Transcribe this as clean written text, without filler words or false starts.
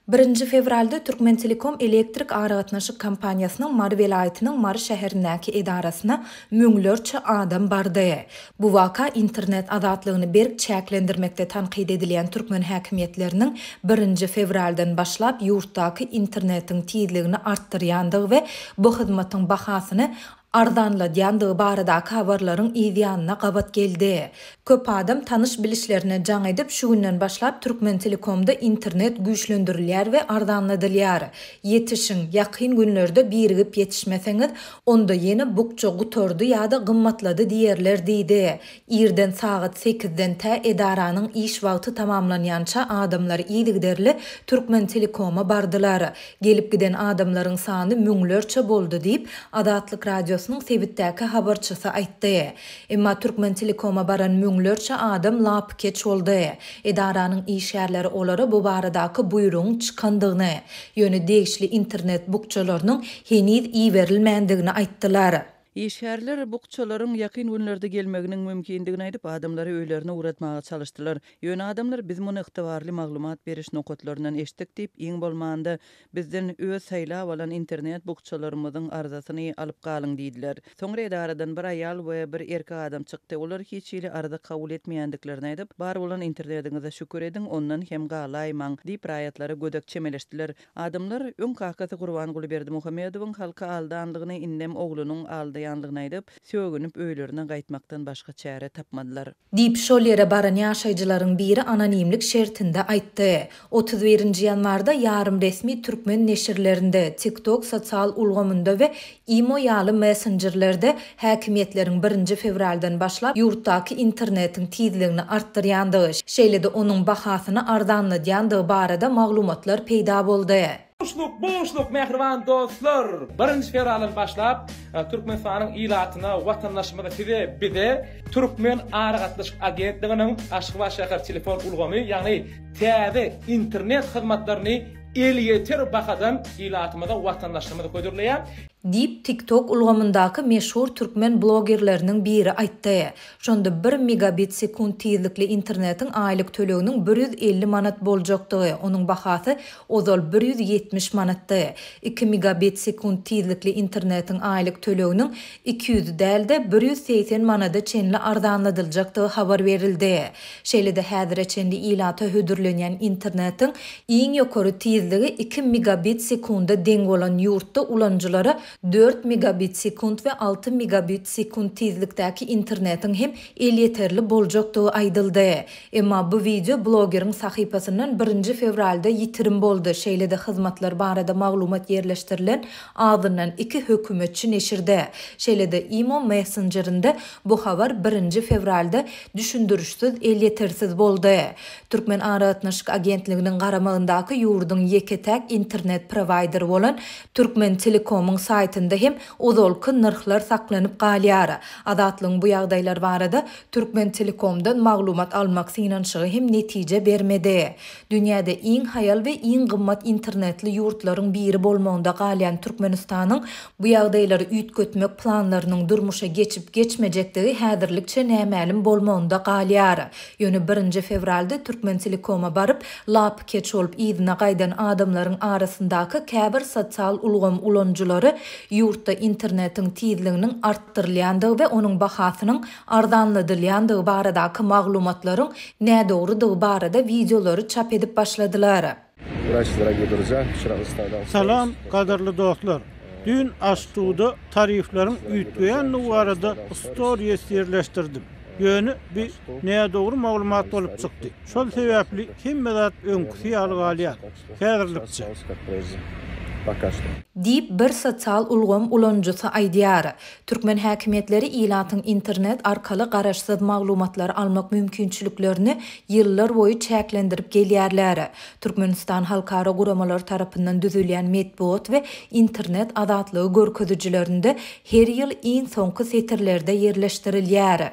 Birinji fewralda Türkmentelekom elektrik aragatnaşyk kompaniýasynyň Mary welaýatynyň Mary şäherindäki edarasyna müňlerçe adam bardy. Bu waka internet azatlygyny berk çäklendirmekde tankyt edilýän türkmen häkimiýetleriniň birinji fewraldan başlap ýurtdaky internetiň tizligini artdyrýandygy we bu hyzmatyň bahasyny arzanladýandygy baradaky habarlaryň yz ýanyna gabat geldi. Köp adam tanyş-bilişlerine jaň edip, şu günden başlap Türkmentelekomda internet güýçlendirilýär we arzanladylýar. Ýetişiň, ýakyn günlerde birigip ýetişmeseňiz, onda ýene bukja gutardy ýa-da gymmatlady diýerler diýdi. Irden sagat sekizden tä edaranyň iş wagty tamamlanýança adamlar yzygiderli Türkmentelekoma bardylar. Gelip giden adamlaryň sany müňlerçe boldy diýip, Azatlyk Radiosynyň sebitdäki habarçysy aýtdy. Emma Türkmentelekoma baran müňlerçe adam lapykeç boldy. Edaranyň işgärleri olara bu baradaky buýrugyň çykandygyny, ýöne degişli internet bukjalarynyň heniz iberilmändigini aýtdylar. Işgärler bukjalaryň ýakyn günlerde gelmeginiň mümkindigini aýdyp, adamlary öýlerine ugratmaga çalyşdylar. Ýöne adamlar biz muny ygtybarly maglumat beriş nokatlaryndan eşitdik diýip, iň bolmanda, bizden öz saýlap alan internet bukjalarymyzyň arzasyny alyp galyň diýdiler. Soňra edaradan bir aýal we bir erkek adam çykdy. Olar hiç hili arza kabul etmeýändiklerini aýdyp, bar bolan internetiňize şükür ediň, ondan hem galaýmaň diýip, raýatlara gödek çemeleşdiler. Adamlar öň kakasy Gurbanguly Berdimuhamedowyň halky aldanlygyny, indem oglunyň aldaýanlygyny aýdyp, sögünip öýlerine gaýtmakdan başga çäre tapmadylar. Diýip, şol ýere baran ýaşaýjylaryň biri anonimlik şertinde aýtdy. 31 nji ýanwarda ýarym resmi türkmen neşirlerinde, TikTok sosial ulgamynda we Imo ýaly messenjerlerde häkimiýetleriň birinji fewraldan başlap ýurtdaky internetiň tizligini artdyrýandygy, şeýle-de onuň bahasyny arzanladýandygy barada maglumatlar peýda boldy. Buşluk, buşluk mähriban dostlar! Birinji fewraldan başlap Türkmenistanyň ilatyna, watandaşymyza, size, bize Türkmen aragatnaşyk agentliginiň Aşgabat şäher telefon ulgamy, ýagny täze internet hyzmatlaryny elýeter bahadan ilatymyza, watandaşlarymyza hödürleýär. Diýip, TikTok ulgamyndaky meşhur türkmen blogerleriniň biri aýtdy. Şonda bir megabit sekunt tizlikli internetiň aýlyk töleginiň 150 manat boljakdygy, onuň bahasy ozal 170 manatdy. Iki megabit sekunt tizlikli internetiň aýlyk töleginiň 200 däl-de, 180 manada çenli arzanladyljakdygy habar berildi. Şeýle-de häzire çenli ilata hödürlenýän internetiň iň ýokary tizligi iki megabit sekunda deň bolan ýurtda ulanyjylara dört megabit sekunt we alty megabit sekunt tizlikdäki internetiň hem elýeterli boljakdygy aýdyldy. Emma bu wideo blogeriň sahypasyndan birinji fewralda ýitirim boldy, şeýle-de hyzmatlar barada maglumat ýerleşdirilen azyndan iki hökümetçi neşirde, şeýle-de imo messenjerinde Bu habar birinji fewralda düşündirişsiz elýetersiz boldy. Türkmen aragatnaşyk agentliginiň garamagyndaky ýurduň ýeke-täk internet prowaýderi bolan Türkmentelekomyň saýtynda hem ozalky nyrhlar saklanyp galýar. Azatlygyň bu ýagdaýlar barada Türkmentelekomdan maglumat almak synanyşygy hem netije bermedi. Dünýäde iň haýal we iň gymmat internetli ýurtlaryň biri bolmagynda galýan Türkmenistanyň bu ýagdaýlary üýtgetmek planlarynyň durmuşa geçip-geçmejekdigi häzirlikçe nämälim bolmagynda galýar. Ýöne birinji fewralda Türkmentelekoma baryp, lapykeç bolup yzyna gaýdan adamlaryň arasyndaky käbir sosial ulgam ulanyjylary ýurtda internetiň tizliginiň artdyrylýandygy we onuň bahasynyň arzanladylýandygy baradaky maglumatlaryň nädogrudygy barada wideolary çap edip başladylar. Salam gadyrly dostlar! Düýn Aşduda tarifleriň üýtgeýändigi barada stories ýerleşdirdim. Ýöne bu nädogry maglumat bolup çykdy. Şol sebäpli hemme zat öňküsi ýaly galýar. Häzirlikçe. Diýip, bir sosial ulgam ulanyjysy aýdýar. Türkmen häkimiýetleri ilatyň internet arkaly garaşsyz maglumatlary almak mümkinçiliklerini ýyllar boýy çäklendirip gelýärler. Türkmenistan halkara guramalar tarapyndan düzülýän metbugat we internet azatlygy görkezijilerinde her ýyl iň soňky setirlerde ýerleşdirilýär.